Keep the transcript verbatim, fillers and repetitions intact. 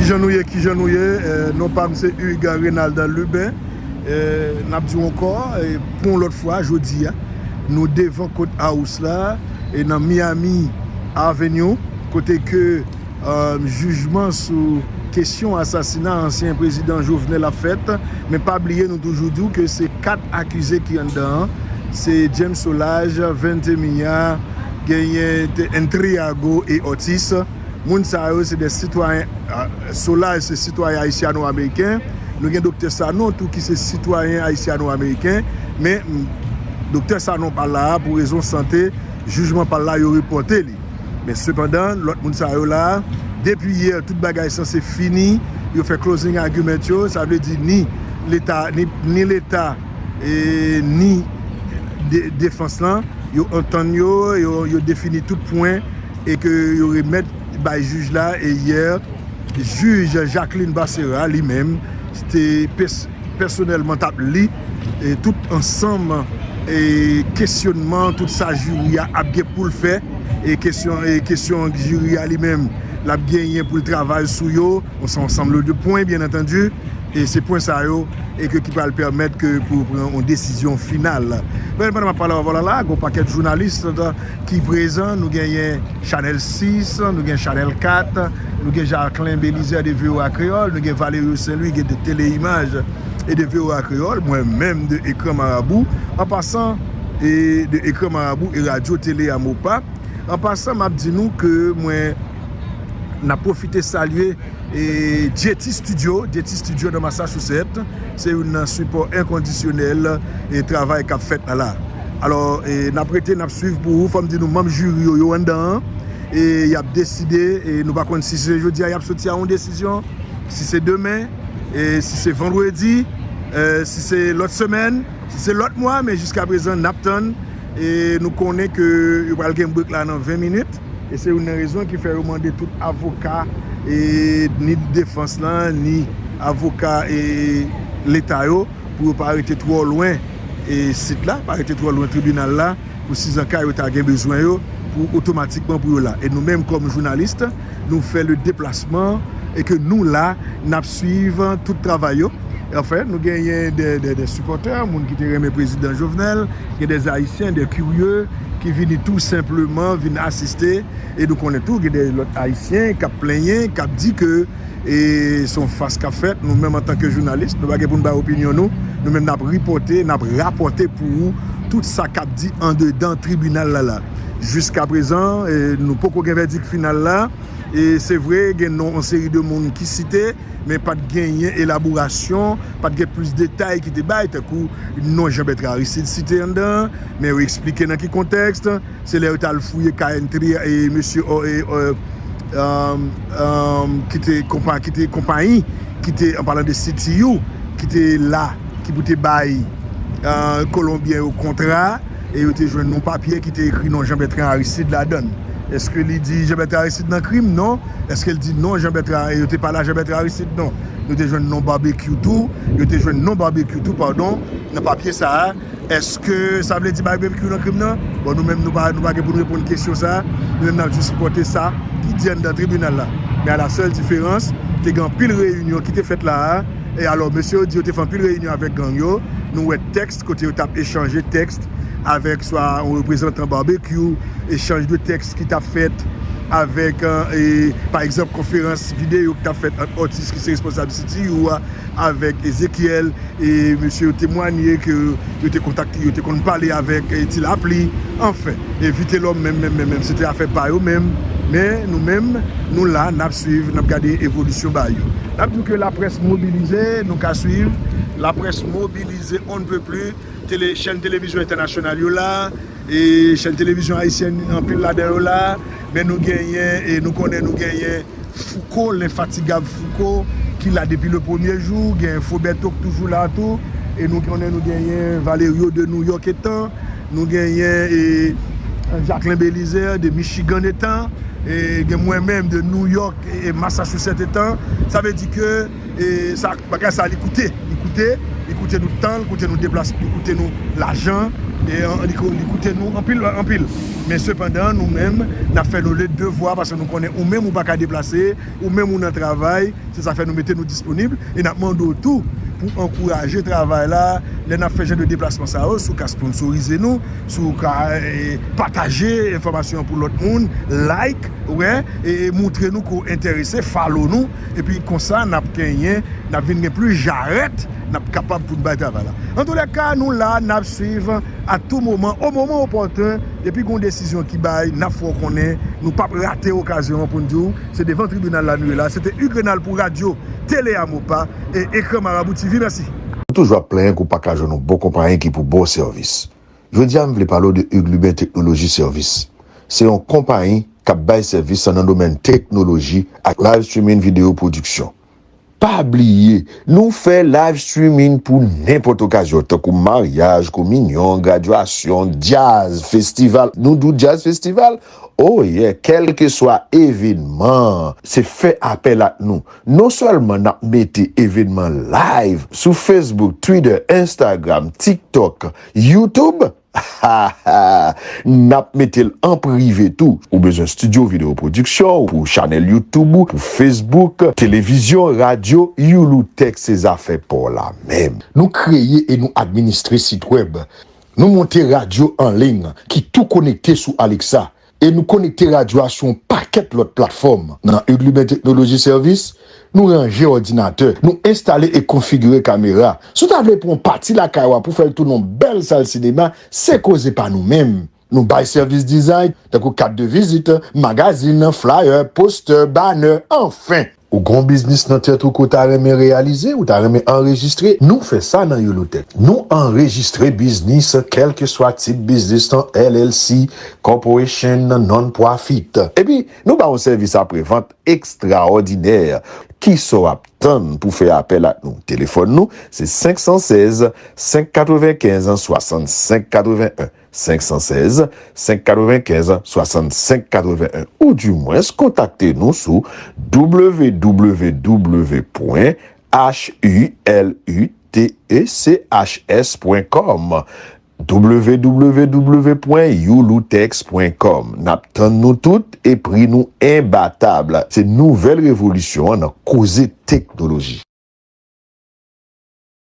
Jan nou ye, kijan nou ye? Eh, non pa m se Hugues Renald Lubin. Eh, n ap di w ankò, eh, pou yon lòt fwa, jodi a, nou devan Court House la, e nan Miami Avenue, kote ke, eh, jijman sou kesyon asasina ansyen prezidan Jovenel ap fèt. Men pa bliye, nou toujou di w ke se kat akize ki anndan an. Se James Solages, Vente Mia, genyen Entriago e Ortiz. Moun sa yo se de sitwayen, ah, Solages se sitwayen ayisyano-ameriken. Nou gen Doktè Sanon tou ki se sitwayen ayisyano-ameriken. Men, mm, Doktè Sanon pa la a pou rezon sante, jijman pa la a, yo repòte li. Men sepandan, lòt moun sa yo la a, depi yè, tout bagay sanse fini, yo fè closing argument yo, sa vle di ni Leta, ni, ni Leta, e ni de-, defans lan, yo antann yo, yo, yo defini tout pwen, e ke yo remèt bay jij la, e yè, jij Jacqueline Bacera, li menm, te pès-, pèsonèlman t ap li, e tout ansanm, e kesyonman, tout sa jiri a ap gen pou l fè, e kesyon, e kesyon jiri a li menm, l ap genyen pou l travay sou yo, se yon ansanm de pwen, byen antandi, e se pwen sa yo, e ke ki pral pèmèt ke pou pran yon desizyon final. Men pandan m ap pale avè w la, la, gen yon pakèt jounalis ki prezan, nou genyen Chanèl sis, nou gen Chanèl kat, nou gen Jacquelin Belizaire de V O A Kreyòl, nou gen Valerio Saint Louis, gen de Tele Imaj e de V O A Kreyòl, mwen menm de Ekran Marabou, an pasan, e de Ekran Marabou e Radyo Tele Amopa. An pasan, m ap di nou ke mwen, n ap pwofite salye, e, J T Studio, J T Studio nan Massachusetts, se youn nan sipò enkondisyonèl e travay k ap fèt la la. Alò, e, n ap rete, n ap swiv pou ou. Fò m di nou, manm jiri yo, yo anndan an, e y ap deside, e nou pa konn si se jodi a y ap soti a yon desizyon, si se demen, e si se vandredi, e si se lòt semèn, si se lòt mwa, men jiskaprezan, n ap tann, e nou konnen ke yo pral gen break la nan ven minit, e se youn nan rezon ki fè yo mande tout avoka, e ni defans lan, ni avoka, e Leta yo, pou yo pa rete twò lwen, e sit la, pa rete twò lwen tribinal la, pou sizanka yo ta gen bezwen yo, pou otomatikman pou yo la. E nou menm kòm jounalis, nou fè le deplasman e ke nou la, n ap swiv tout travay yo. Anfen, nou genyen de, de, de sipòtè, moun ki te renmen prezidan Jovenel, gen de Ayisyen, de kirye, ki vini tou senpleman vin asiste. E nou konnen tou, gen de lòt Ayisyen k ap plenyen, k ap di ke e se yon fas k ap fèt. Nou menm, antanke jounalis, nou pa gen pou n bay opinyon nou. Nou menm, n ap ripòte, n ap rapòte pou ou tout sa k ap di andedan tribinal la la. Jiskaprezan, e nou poko gen vèdik final la. E se vre, gen non yon seri de moun ki site, men pa t genyen elaborasyon, pa t gen plis detay ki te bay, tankou non Jean Bertrand Aristide site anndan, men yo eksplike nan ki kontèks. Se lè yo t al fouye kay entri e mesye, o, e, e, um, um, ki te konpa-, ki te konpayi, ki te, an palan de C T U, ki te la, ki pou te bay, uh, Kolonbyen yo kontra, e yo te jwenn yon papye ki te ekri non Jean Bertrand Aristide ladan l. Èske li di Jean Bertrand Aristide nan krim? Non. Èske l di non Jean Bertrand, e yo te pale a Jean Bertrand Aristide? Non. Nou te jwenn non Barbecue tou, yo te jwenn non Barbecue tou, padon, nan papye sa a. Èske sa vle di Barbecue nan krim nan? Bon, nou menm, nou pa, nou pa gen pou n reponn kesyon sa a. Nou menm, n ap jis sipòte sa ki di anndan tribinal la. Men a la sèl diferans, te gen anpil reyinyon ki te fèt la a. E alò, mesye yo di yo te fè anpil reyinyon avèk gang yo. Nou wè tèks kote yo t ap echanje tèks avèk swa yon reprezantan Barbecue, echanj de tèks ki t ap fèt avèk, e, pa egzanp, konferans videyo ki t ap fèt ant Ortiz ki se responsab C T U a avèk Ezekiel. E mesye yo temwanye ke yo te kontakte, yo te konn pale avèk, e, Ti Lapli. Anfen, e Vitelòm menm, menm, menm, menm, se te afè pa yo menm. Men nou menm, nou la, n ap swiv, n ap gade evolisyon bagay yo. N ap di w ke laprès mobilize, nou ka swiv. Laprès mobilize on ne peut plus. Tele-, chèn televizyon entènasyonal yo la, e chèn televizyon ayisyèn, anpil ladan yo la. Men nou genyen, e nou konnen nou genyen Fouco, lenfatigab Fouco, ki la depi le premye jou, gen Foberto ki toujou la tou, e nou konnen nou genyen Valerio de New York etan, nou genyen, e, Jacquelin Belizaire de Michigan etan, e gen mwen menm de New York e, e Massachusetts etan. Sa vle di ke, e, sa, bagay sa li koute, li koute, li koute nou tan, li koute nou deplas, li koute nou lajan, E an- li, ko- li koute nou anpil, anpil. Men sepandan, nou menm, n ap fè nou le devwa, paske nou konnen ou menm ou pa ka deplase, ou menm ou nan travay, se sa fè nou mete nou disponib, e n ap mande w tou pou ankouraje travay la, lè n ap fè jan de deplasman sa yo, si w ka sponsorize nou, si w ka eh, pataje enfòmasyon pou lòt moun, like, wè, e montre nou ke w enterese, follow nou, epi konsa n ap genyen, n ap vin gen plis jarèt, n ap kapab pou n bay travay la. Antoulèka, nou la, n ap swiv a tou moman, o moman opòten, depi gen yon desizyon ki bay, n ap fè w konnen, nou p ap rate okazyon an pou n di w, se devan tribinal la nou ye la. Se te Hugues Renald pou radyo Tele Amopa e Ekran Marabou T V. Mèsi. Ou toujou ap plenyen ke w pa ka jwenn yon bon konpayi ki pou ba w sèvis. Jodi a, m vle pale w de Hugues Lubin Technologie Service. Se yon konpayi k ap bay sèvis nan domèn teknoloji ak live streaming video production. Pa bliye, nou fè live streaming pou nenpòt okazyon, tankou maryaj, kominyon, gradyasyon, djaz, festival. Nou di w djaz festival? Oh yeah, kèlkeswa evenman, se fè apèl ak nou. Non sèlman n ap mete evenman live sou Facebook, Twitter, Instagram, TikTok, YouTube, n ap mete l an prive tou. Ou bezwen estidyo videyo pwodiksyon pou chanèl YouTube ou, pou Facebook, televizyon, radyo, Youlou Tech se zafè pa w la menm. Nou kreye e nou administre sit wèb. Nou monte radyo an liy ki tou konekte sou Alexa. E nou konekte radyo a sou yon pakèt lòt platfòm. Nan Hugues Lubin Technologie Service, nou ranje òdinatè, nou enstale e konfigire kamera. Si w ta vle pran yon pati lakay ou a pou fè l tounen yon bèl sal sinema, se koze pa nou menm. Nou bay sèvis dizay, tankou kat de vizit, magazin, flyer, postè, banner, anfen! Ou gen yon biznis nan tèt ou ke w ta renmen reyalize, ou ta renmen anrejistre? Nou fè sa nan Youlou Tech. Nou anrejistre biznis, kèlkeswa tip biznis lan, L L C, corporation, non-profit. Epi, nou ba w yon sèvis aprevant ekstraòdinè. Kisa w ap tann pou fè apèl ak nou? Telefòn nou, se senk san sèz, senk katrevenkenz, swasannsenk katreven en. Senk san sèz, senk katrevenkenz, swasannsenk katreven en, ou dimwens kontakte nou sou w w w pwen h u l u t e c h s pwen com, w w w pwen youlou tech pwen com. N ap tann nou tout e pri nou enbatab. Se nouvèl revolisyon an nan koze teknoloji.